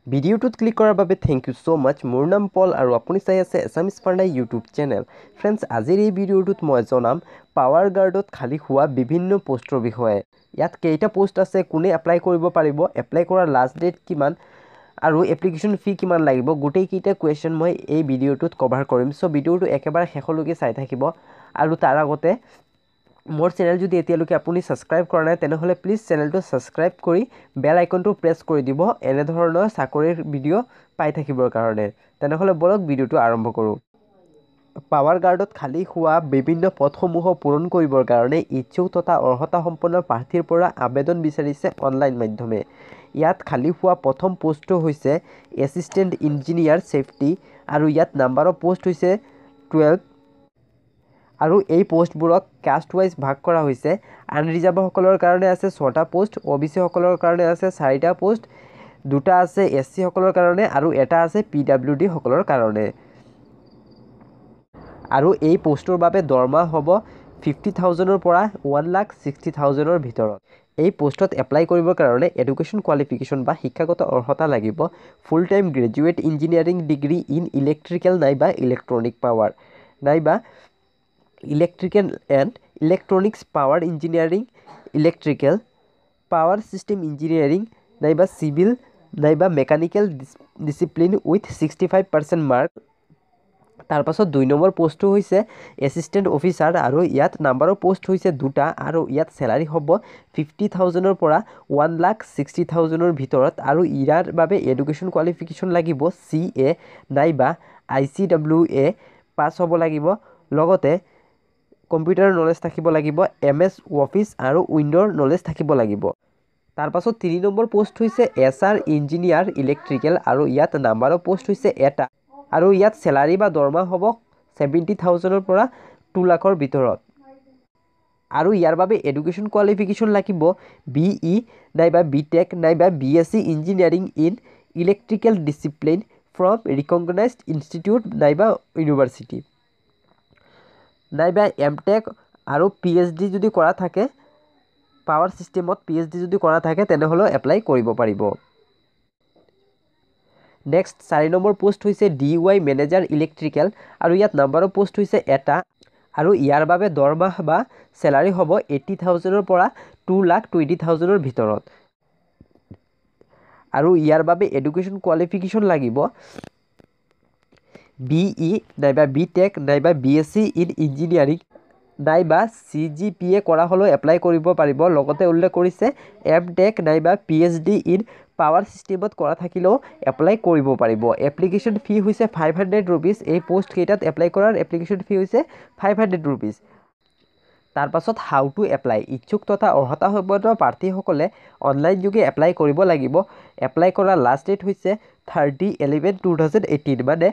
ভিডিঅ'টোত ক্লিক কৰাৰ বাবে thank you so মাছ। মোৰ নাম পল আৰু আপুনি চাই আছে এছামিছ পাণ্ডা ইউটিউব চেনেল। ফ্ৰেণ্ডছ, আজিৰ এই ভিডিঅ'টোত মই জনাম পাৱাৰ গাৰ্ডত খালী হোৱা বিভিন্ন পষ্টৰ বিষয়ে। ইয়াত কেইটা পষ্ট আছে, কোনে এপ্লাই কৰিব পাৰিব, এপ্লাই কৰাৰ লাষ্ট ডেট কিমান আৰু এপ্লিকেশ্যন ফি কিমান লাগিব, গোটেইকেইটা কুৱেশ্যন মই এই ভিডিঅ'টোত কভাৰ কৰিম। চ' ভিডিঅ'টো একেবাৰে শেষলৈকে চাই থাকিব। আৰু তাৰ আগতে মোৰ চেনেল যদি এতিয়ালৈকে আপুনি ছাবস্ক্ৰাইব কৰা নাই, তেনেহ'লে প্লিজ চেনেলটো ছাবস্ক্ৰাইব কৰি বেল আইকনটো প্ৰেছ কৰি দিব এনেধৰণৰ চাকৰিৰ ভিডিঅ' পাই থাকিবৰ কাৰণে। তেনেহ'লে ব'লক, ভিডিঅ'টো আৰম্ভ কৰোঁ। পাৱাৰ গাৰ্ডত খালী হোৱা বিভিন্ন পদসমূহ পূৰণ কৰিবৰ কাৰণে ইচ্ছুক তথা অৰ্হতা সম্পন্ন প্ৰাৰ্থীৰ পৰা আবেদন বিচাৰিছে অনলাইন মাধ্যমে। ইয়াত খালী হোৱা প্ৰথম পষ্টটো হৈছে এছিষ্টেণ্ট ইঞ্জিনিয়াৰ ছেফটি আৰু ইয়াত নাম্বাৰ অফ পষ্ট হৈছে 12। আৰু এই পষ্টবোৰক কাষ্ট ৱাইজ ভাগ কৰা হৈছে। আনৰিজাৰ্ভসকলৰ কাৰণে আছে ছটা পষ্ট, অ' বি চিসকলৰ কাৰণে আছে চাৰিটা পষ্ট, দুটা আছে এছ চিসকলৰ কাৰণে আৰু এটা আছে পি ডাব্লিউ ডিসকলৰ কাৰণে। আৰু এই পষ্টৰ বাবে দৰমহা হ'ব 50,000ৰ পৰা 1,60,000ৰ ভিতৰত। এই পষ্টত এপ্লাই কৰিবৰ কাৰণে এডুকেশ্যন কোৱালিফিকেশ্যন বা শিক্ষাগত অৰ্হতা লাগিব full time graduate engineering degree in electrical নাইবা ইলেক্ট্ৰনিক পাৱাৰ নাইবা electrical and electronics power engineering, electrical power system engineering নাইবা চিভিল নাইবা mechanical discipline with 65% mark. তাৰপাছত 2 নম্বৰ পষ্টটো হৈছে এছিষ্টেণ্ট অফিচাৰ আৰু ইয়াত নাম্বাৰ অফ পষ্ট হৈছে দুটা আৰু ইয়াত চেলাৰী হ'ব 50,000ৰ পৰা 1,60,000ৰ ভিতৰত। আৰু ইয়াৰ বাবে এডুকেশ্যন কোৱালিফিকেশ্যন লাগিব চি এ নাইবা I C W A পাছ হ'ব লাগিব, লগতে কম্পিউটাৰ নলেজ থাকিব লাগিব, এম এছ অফিচ আৰু উইণ্ড'ৰ নলেজ থাকিব লাগিব। তাৰপাছত 3 নম্বৰ পষ্ট হৈছে এছ আৰ ইঞ্জিনিয়াৰ ইলেক্ট্ৰিকেল আৰু ইয়াত নাম্বাৰ অফ পষ্ট হৈছে এটা আৰু ইয়াত চেলাৰী বা দৰমহা হ'ব 70,000ৰ পৰা 2 লাখৰ ভিতৰত। আৰু ইয়াৰ বাবে এডুকেশ্যন কোৱালিফিকেশ্যন লাগিব বি ই নাইবা বি টেক নাইবা B S C engineering in electrical discipline from recognised institute নাইবা ইউনিভাৰ্চিটি নাইবা এম টেক আৰু পি এইচ ডি যদি কৰা থাকে, পাৱাৰ ছিষ্টেমত পি এইচ ডি যদি কৰা থাকে তেনেহ'লেও এপ্লাই কৰিব পাৰিব। নেক্সট 4 নম্বৰ পষ্ট হৈছে ডি ৱাই মেনেজাৰ ইলেক্ট্ৰিকেল আৰু ইয়াত নাম্বাৰ অফ পষ্ট হৈছে এটা আৰু ইয়াৰ বাবে দৰমহা বা চেলাৰী হ'ব 80,000ৰ পৰা 2,20,000ৰ ভিতৰত। আৰু ইয়াৰ বাবে এডুকেশ্যন কোৱালিফিকেশ্যন লাগিব বি ই নাইবা বি টেক নাইবা B S C in engineering নাইবা চি জি পি এ কৰা হ'লেও এপ্লাই কৰিব পাৰিব। লগতে উল্লেখ কৰিছে এম টেক নাইবা P H D in power ছিষ্টেমত কৰা থাকিলেও এপ্লাই কৰিব পাৰিব। এপ্লিকেশ্যন ফি হৈছে 500 ৰুপিজ। এই পষ্টকেইটাত এপ্লাই কৰাৰ এপ্লিকেশ্যন ফি হৈছে 500 ৰুপিজ। তাৰপাছত how to apply, ইচ্ছুক তথা অৰ্হতা সম্পন্ন প্ৰাৰ্থীসকলে অনলাইন যোগে এপ্লাই কৰিব লাগিব। এপ্লাই কৰাৰ লাষ্ট ডেট হৈছে 30/11/2018, মানে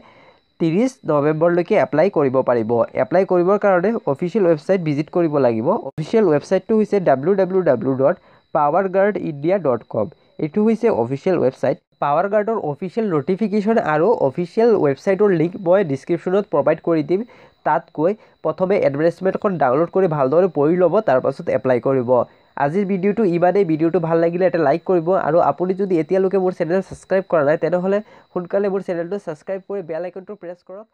30 নৱেম্বৰলৈকে এপ্লাই কৰিব পাৰিব। এপ্লাই কৰিবৰ কাৰণে অফিচিয়েল ৱেবছাইট ভিজিট কৰিব লাগিব। অফিচিয়েল ৱেবছাইটটো হৈছে www.powergridindia.com। এইটো হৈছে অফিচিয়েল ৱেবছাইট। পাৱাৰ গাৰ্ডৰ অফিচিয়েল নটিফিকেশ্যন আৰু অফিচিয়েল ৱেবছাইটৰ লিংক মই ডিছক্ৰিপশ্যনত প্ৰভাইড কৰি দিম। তাত গৈ প্ৰথমে এডভাৰটাইজমেণ্টখন ডাউনলোড কৰি ভালদৰে পঢ়ি ল'ব, তাৰপাছত এপ্লাই কৰিব। আজিৰ ভিডিঅ'টো ইমানেই। ভিডিঅ'টো ভাল লাগিলে এটা লাইক কৰিব আৰু আপুনি যদি এতিয়ালৈকে মোৰ চেনেল ছাবস্ক্ৰাইব কৰা নাই তেনেহ'লে সোনকালে মোৰ চেনেলটো ছাবস্ক্ৰাইব কৰি বেল আইকনটো প্ৰেছ কৰক।